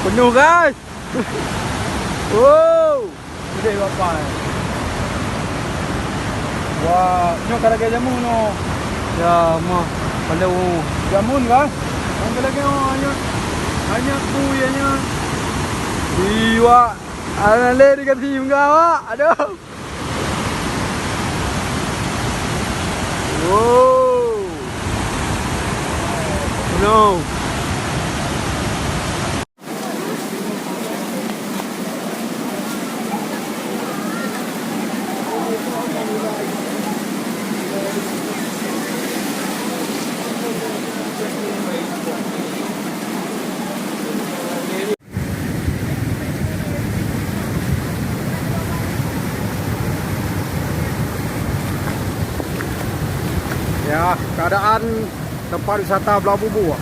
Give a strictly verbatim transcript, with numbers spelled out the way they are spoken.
Penuh, guys. Wow. Gede bapak. Wah, nyoe ka lagèe jameun nyoe. Ya, mah. Pada umur. Jameun kan? Kan ka lagèe nyoe, hanya, hanya bu ya nya. Iwak. Anak lé dikasih enggak, Wak. Aduh. Wow. No. Ya, keadaan tempat wisata Blang Bubu.